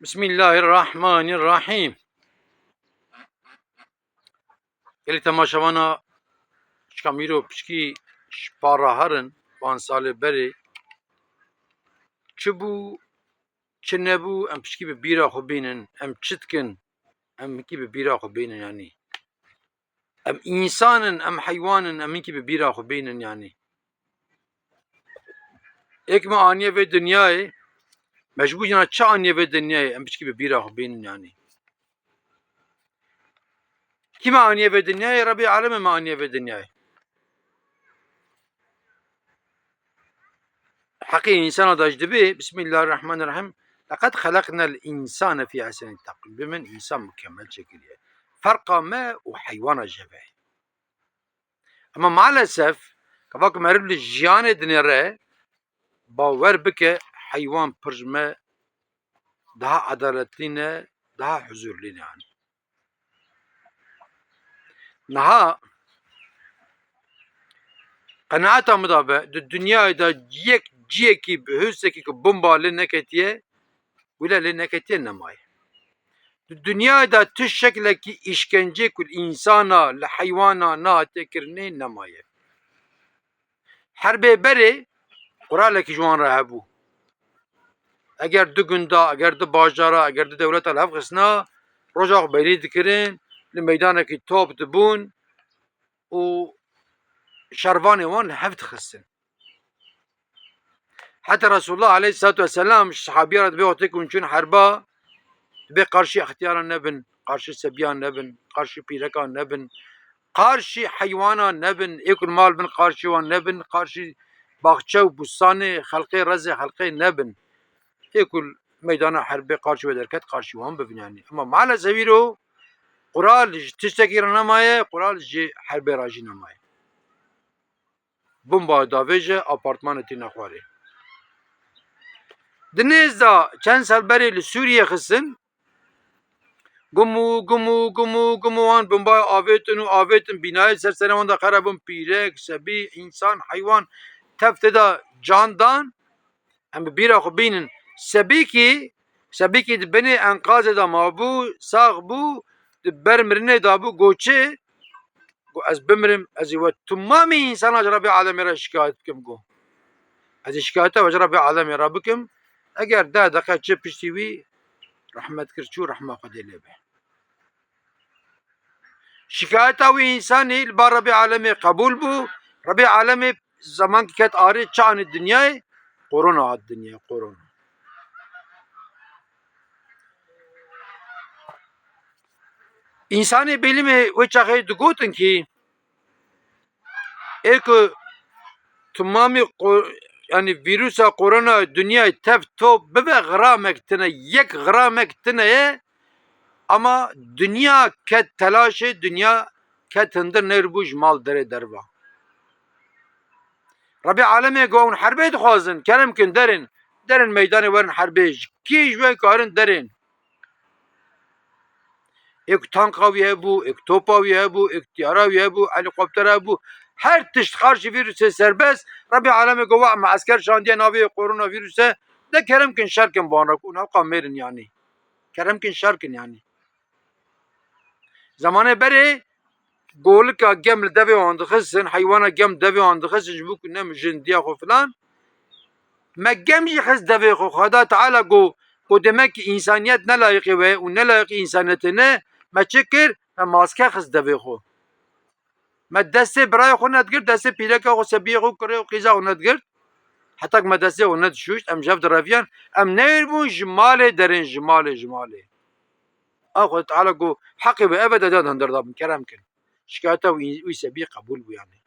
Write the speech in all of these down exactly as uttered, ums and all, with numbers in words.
Bismillahirrahmanirrahîm. Gelî temaşevana şikam îro piçkî ji para herin, van salê berê çi bû, çi nebû, em piçkî bi bîra xwe bînin, em çi dikin, em hinkî bi bîra xwe bînin yanî. Em însan in, em heywan in, em hinkî bi bîra xwe bînin yanî. Êk me aniye vê dinyayê, me ji bo jina çi aniye vê dinyayê, em piçkî bi bîra xwe bînin yanî. Kî me aniye vê dinyayê? Rebî alemê me aniye vê dinyayê. Heqê însana da jî dibê, Bismillahirrahmanirrahîm, "Leqed xeleqnel însane fî ehsenî teqwîm." Bi min însan mukemmel çêkiriye. Ferqa me û heywana ji hev e. Ema maalesef, keva ku meriv li jiyanê dinêre, bawer bike, heywan pir ji me daha edaletlî ne, daha huzurlî ne. Niha qenaeta min da be, di dinyayê de yek ciyekî bi hûsekî ku bomba lê neketiye, wile lê neketiye nemaye. Di dinyayê de tu şeklekî îşkencê ku li însana, li heywana nehatiye kirinê nemaye. Herbê berê quralekî ji wan re hebû. Eger du gunda, eger du bajara, eger du dewleta li hev xistina, roja xwe belî dikirin, li meydanekî top dibûn û şervanê wan li hev dixistin. Heta Resulullah aleyhissalatu vesselam ji sahabiya re dibê wextê ku hûn çûn herba, dibê qarşî extiyara nebin, qarşî sebiya nebin, qarşî pîreka nebin, qarşî heywana nebin, ê ku li mal bin qarşî wan nebin, qarşî baxçe û bustanê xelqê, rezê xelqê nebin. Ê ku li meydana herbê qarşî we derket, qarşî wan bibin yanî. Ema maalesef îro qural ji tiştekî re nemaye, qural ji herbê re jî nemaye. Bomba davêje, apartmanê tîne xwarê. Di nêz de çend sal berê li Sûriyê xistin, gumû, gumû, gumû, gumû wan bombayê avêtin û avêtin, bînayê ser serê wan de xerab bûn, pîrek, sebî, însan, heywan, tev tê de can dan. Em bi bîra xwe bînin. Sebîkî, sebîkî di binê enqazê de mabû, sax bû, di ber mirinê de bû, got çi? Got, "Ez bimirim, ez ê we timamî însana ji Rebê alemê re şikayet bikim," got. "Ez ê şikayeta we ji Rebê alemê re bikim. Eger deh deqe çi piştî wî rehmet kir çû, rehma Xwedê lê be." Şikayeta wî însanî li ba Rebê alemê qebûl bû. Rebê alemê zemankî ket arê, çi anî dinyayê? Korona hat dinyayê, korona. Însanê bêlimê wê çaxê digotin kî, ê ku timamî qo-, yanî vîrusa korona dinyayê tev top bibe, gramek tine, yek gramek tine ye, ama dinya ket telaşê, dinya ket hindir, neyr bû ji mal derê derva. Rebê alemê got, hûn herbê dixwazin, kerem kin derên, derên meydanê werin herbê, ji kî ji we karin derên. Êk tanka wî hebû, êk topa wî hebû, êk tiyara wî hebû, helîkoptera hebû. Her tişt qarşî vîrusê serbest. Rebê alemê got, "Wa me esker şandiye navê koronavîruse, de kerem kin şer kin bi wan re ku hûn hewqa mêrin yanî. Kerem kin şer kin yanî." Zemanê berê golika gem li devê wan dixistin, heywana gem devê wan dixistin, ji bo ku nemijin diya xwe filan. Me gem jî xist devê xwe. Xweda Teala got, got demek ki însaniyet ne layiqê we û ne layiqê însaniyetê ne, me çi kir? Me maske xist devê xwe. Me destê birayê xwe nedigirt, destê pîreka xwe, sebiyê xwe, kurê xwe, qîza xwe nedigirt. Heta ku me destê xwe nedişûşt, em ji hev direviyan, em neyr bûn ji malê derên, ji malê, ji malê. A Xwedê Teala got, "Heqê we ev e, de, de, de, hindir dabin, kerem kin." Şikayeta wî, wî sebî qebûl bû yanî.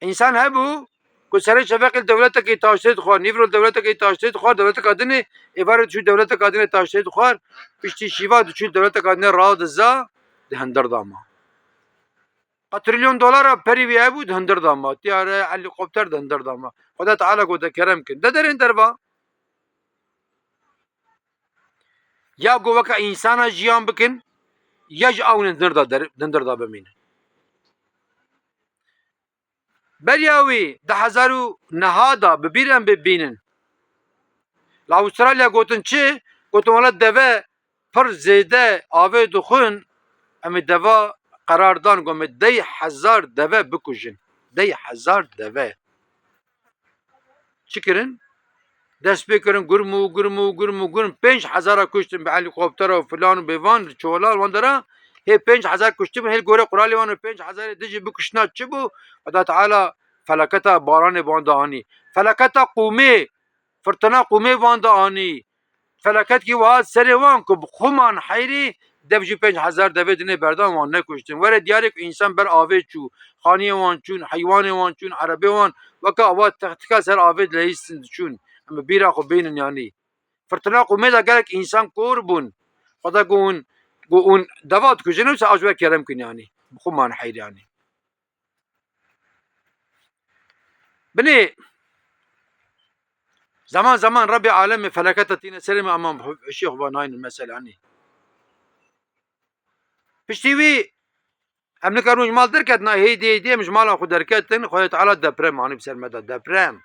Însan hebû ku serê şeveqê li dewletekê taştê dixwar, nîvro li dewletekê taştê dixwar, dewleteka dinê, êvarê diçû dewleteka dinê taştê dixwar, piştî şîva diçû dewleteka dinê radiza, di hindir da ma. Qetrîlyon dolara perî wî hebû, di hindir da ma. Tiyare, helîkopter di hindir da ma. Xweda Teala got, de kerem kin. De derên derva. Ya ku weke însana jiyan bikin, ya ji ew hindir da der-, hindir da bimînin. Beriya wî du hezar û neh da bi bîr em bibînin. Li Avustralya gotin çi? Gotin, wela deve pir zêde avê dixwin, em ê deva qerar dan, got, em ê dey hezar deve bikujin. Dey hezar deve. Çi kirin? Dest pê kirin, gurm û gurm û gurm û gurm, pênc hezara kuştin bi helîkoptera û filan û bêvan, li çolal wan dera, hê pênc hezar kuştibûn, hê li gorê quralê wan û pênc hezarê dijî bikuştina çi bû? Xweda Teala felaketa baranê bi wan de anî. Felaketa qûmê, firtina qûmê bi wan de anî. Felaketkî wiha serê wan ku bi xuman heyrî dev jî pênc hezar devê dinê berdan, wan nekuştin. Were diyarê ku însan ber avê çû, xaniyê wan çûn, heywanê wan çûn, erebê wan weke ava textika ser avê dileyîstin diçûn. Em bi bîra xwe bînin yanî. Firtina qûmê de gelek însan kor bûn. Xweda got hûn, got hûn deva dikujin, wisa aş we kerem kin yanî. Bi xuman heyrî yanî. Binê, zaman zaman Rebbê alemê felaketa tîne serê me, ama hişê xwe naynin mesela, hanî. Piştî wî em nikarin ji mal derketin, hêdî hêdî em ji mala xwe derketin, Xwedê Teala deprem anî bi ser me de, deprem.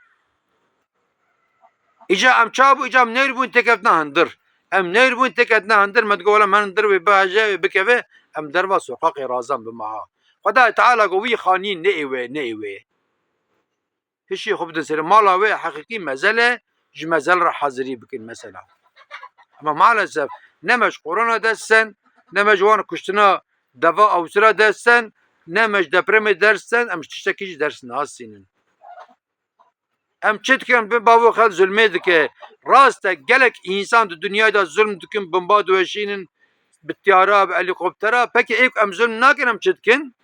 Îca em ça bû, îca em nêr bûn têkevtina hundir. Em nêr bûn têkevtina hundir, me digot, wela me hundir wê biheje, wê bikeve, em derva soqaqê razan bi meha. Xwedayê Teala got, wî xanî ne ê wê, ne ê wê. Hişê xwe bidin serê mala wê, heqîqî mezel e, ji mezel re hazirî bikin mesela. Ama maalesef ne me ji korona dest sen, ne me ji wan kuştina deva awsira dest sen, ne me ji depremê ders sen, em ji tiştekî jî ders nasînin. Em çi dikin, bi bavo xelk zulmê dike. Rast e, gelek însan di dinyayê de zulm dikin, bomba diweşînin, bi tiyara, bi helîkoptera. Pekî ê ku em zulm nakin, em çi dikin?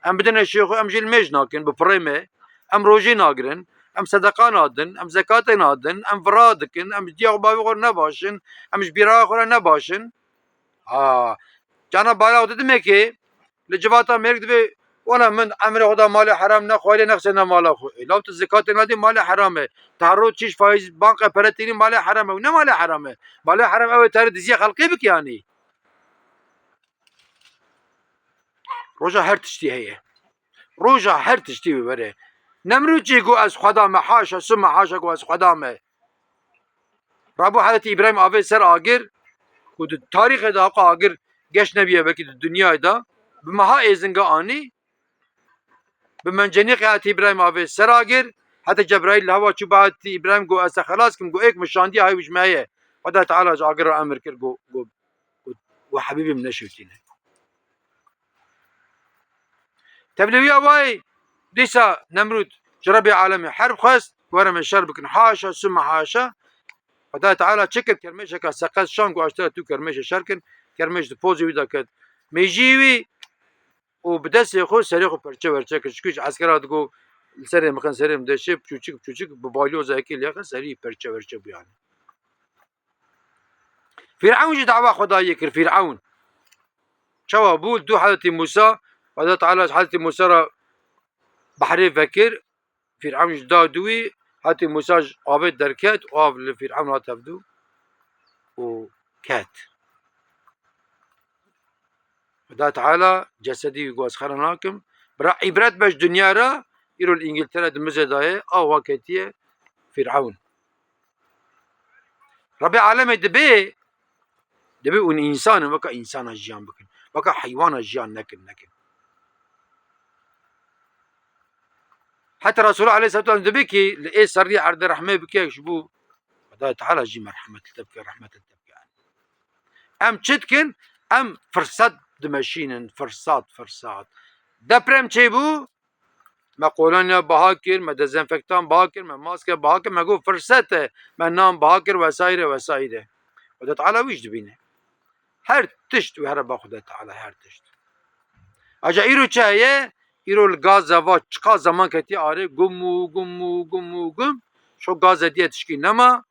Em bidine şêxo, em jî limêj nakin, bi pirê me. Em rojî nagirin, em sedeqa nadin, em zekatê nadin, em vira dikin, em diya xwe bavê xwe ne baş in, em ji bîra xwe re ne baş in. Ha, cana bayra didimekê, li civata mêrik divê, wela min emrê xwe da malê heram nexwarê, nexsêne mala xwe. E, law tu zekatê nadî, malê heram e. Te her roj çîş, faîz, banka pere tînî, malê heram e. Û ne malê heram e. Malê heram ew ê te re diziya xelkê bike yanî. Roja her tiştî heye. Roja her tiştî wê were. Nemrûd jî got, ez Xweda me, haşa, suma haşa, got, ez Xweda me. Rabû Hezretî Îbrahîm avê ser agir, ku di tarîxê de hewqa agir geş nebîye, belkî di dinyayê de, bi meha êzinga anî, bi mencenîqê Hezretî Îbrahîm avê ser agir, heta Cebraîl li hewa çû bi Hezretî Îbrahîm got, ez te xelas kim, got, êk min şandiye, hay wî ji me heye. Xweda Teala ji agir re emir kir, got, got, got, got, hebîbê min neşewitîne. Tevlî wî awayî dîsa Nemrûd ji Rebbê alemê herb xwest, were me şer bikin. Haşa, suma haşa. Xwedayê Teala çi kir? Kermêşeka seqez şan ku aştera tu kermêşe şer kin, kermêş di pozê wî de ket. Mêjî wî û bi destê xwe serê xwe perçe werçe kir. Çikû ji eskera digo, li serê min xin, serê min deşê, piçûçik piçûçik, bi balyoza yekê lêxe serî perçe werçe bû yanî. Fîrewn jî dawa Xwedayê kir, Fîrewn. Çawa bû? Dû Hezretî Mûsa, Xweda Teala ji Hezretî Mûsa re behrê vekir, Fîrewn ji da dû wî, Hezretî Mûsa ji avê derket û av li Fîrewn hat hevdû û ket. Xweda Teala cesedî wî got, ez xera nakim. Bira îbret be ji dinya re, îro li Îngiltere di mizê de ye, awa ketiye Fîrewn. Rebê alemê dibê, dibê hûn însan in, weke însana jiyan bikin. Weke heywana jiyan nekin, nekin. Heta Resulullah aleyhisselatu vesselam dibê ki li ê serrî erdê rehmê bike, ji bo Xwedayê Teala jî merhemet li te bike, rehmet li te bike. Em çi dikin? Em firsat dimeşînin, firsat, firsat. Deprem çêbû, me kolonya baha kir, me dezenfektan baha kir, me maske baha kir, me got firsat e, me nan baha kir, vesaire, vesaire. Xwedê Teala wî jî dibîne. Her tişt wî here ba Xwedê Teala, her tişt. Aja îro çi heye? Îro li gaza va çiqa zaman ketiye arê, gum û gum û gum û gum. Şo gaza diye tişkî nema.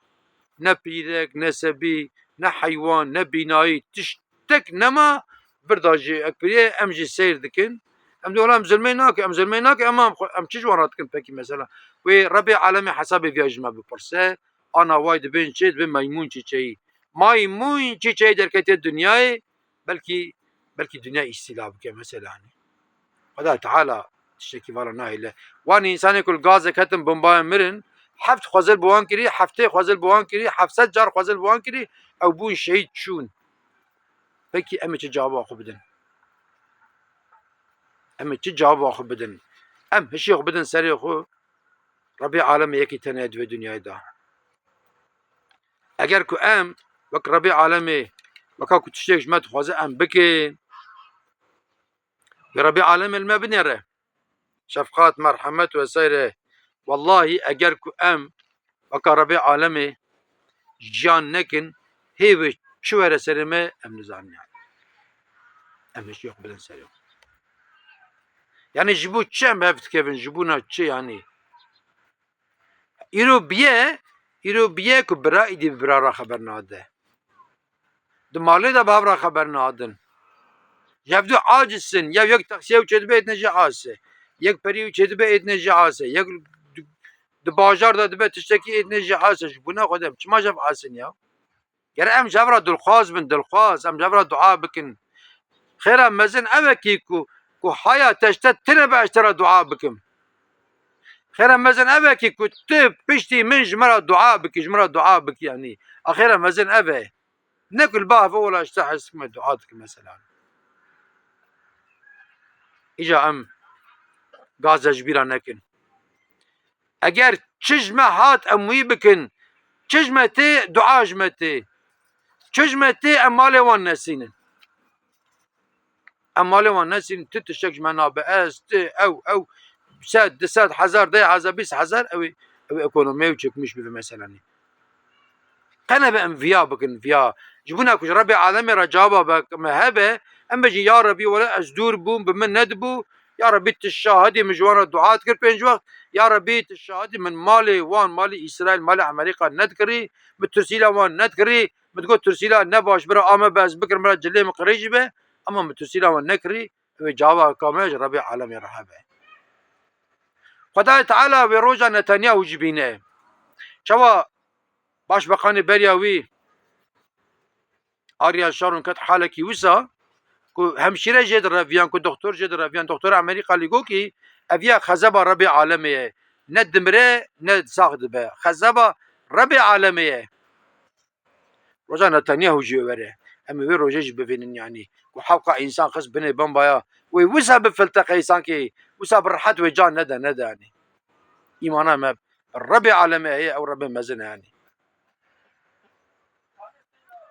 Ne pîrek, ne sebî, ne heywan, ne bînayî, tiştek nema. Birda jî ek pîrê, em jî seyr dikin. Em dê, wela em zulmê nakin, em zulmê nakin, em, em, em çi ji wan re dikin pekî mesela? Wê Rebê alemê hesabê viya ji me bipirse, ana way dibên çi, dibên meymûn çîçeyî. Maymûn çîçeyî derketiye dinyayê, belkî, belkî dinya îstîla bike mesela, hani. Xweda Teala tiştekî vala nahêle. Wan însanê ku li gazê ketin, bombayê mirin, heft xwezil bi wan kirî, heftê xwezil bi wan kirî, heft sed car xwezil bi wan kirî, ew bûn şehîd çûn. Pekî em ê çi cewaba xwe bidin? Em ê çi cewaba xwe bidin? Em hişê xwe bidin serê xwe, Rebî Alemê yekî tenê di vê dinyayê de. Eger ku em wek Rebî Alemê, weka ku tiştek ji me dixwaze em bikin, wê Rebî Alemê li me binêre. Şefqat, merhemet vesaire. Wellahî eger ku em weka Rebê Alemê jiyan nekin, hê wê çi were serê me em nizanin yani. Em hişê xwe bidin serê xwe. Yani ji bo çi em hev dikevin, ji bona çi yani? Îro biye, îro biye ku bira îdî bi bira re xeber nade. Di malê de bi hev re xeber nadin. Ji hev du aciz in, yew yek taksiye û çêdibe êtine jê aciz e. Yek perî û çêdibe êtine jê aciz e. Yek di, di bajar de dibe tiştekî êtine jê aciz e. Ji bona xwe de çima ji hev aciz in ya? Gere em ji hev re dilxwaz bin, dilxwaz. Em ji hev re dua bikin. Xêra mezin ev e kî ku, ku haya te ji te tine be ez ji te re dua bikim. Xêra mezin ev e kî ku tu piştî min ji min re dua bikî, ji min re dua bikî yanî. A xêra mezin ev e. Ne ku li ba hev e wela ji te hez dikime dua dikim mesela. Îca em gaze ji bîra nekin. Eger çi ji me hat em wî bikin, çi ji me tê, dua ji me tê. Çi ji me tê em malê wan nesînin. Em malê wan nesînin, tu tiştek ji me nabe. Ez, tu, ew, ew, sed, du sed, hezar, deh hezar, bîst hezar, ew ê, ew ê ekonomiyê û çekmiş bibe meselanî. Qe nebe em viya bikin, viya. Ji bona ku ji Rebê Alemê re cewaba be, me hebe, em bêjin, ya Rebî, wele ez dûr bûm, bi min nedibû, ya Rebî, tu şahidî, min ji wan re dua dikir pênc wext, ya Rebî, tu şahidî, min malê wan, malê Îsraîl, malê Amerîka nedikirî, min tirsîla wan nedikirî, min digot tirsîla ne baş bira, a me be ez bikirim, bira cilê min qirêj be, ama min tirsîla wan nekirî, wê cewabaka me ji Rebê Alemê re hebe. Xwedayê Teala wê roja Netanyahu jî bîne. Çawa Başbakanê beriya wî, Ariel Sharon ket halekî wisa ku hemşîre jê direviyan, ku doktor jê direviyan, doktora Amerîka lî got kî ev ya xezeba Rebê Alemê ye. Ne dimire, ne sax dibe. Xezeba Rebê Alemê ye. Roja Netanyahu jî were. Em ê wê rojê jî bivînin yanî. Ku hewqa însan xist binê bombaya. Wê wisa bifilteqe, sankî wisa bi rehet wê can nede, nede yanî. Îmana me bi Rebê Alemê heye, ew Rebê mezin e yanî.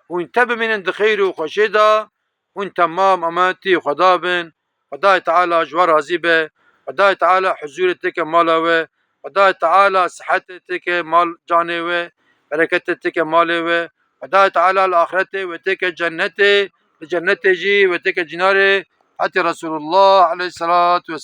Hûn te bimînin di xeyr û xweşê de, hûn temam emanetî Xweda bin. Xwedayê Teala ji we razî be. Xwedayê Teala huzûrê têke mala we. Xwedayê Teala sihetê têke mal canê we. Bereketê têke malê we. Xwedayê Teala li axretê we têke cennetê. Li cennetê jî we têke cînarê. Hetê Resulullah aleyhisselatu vesselam.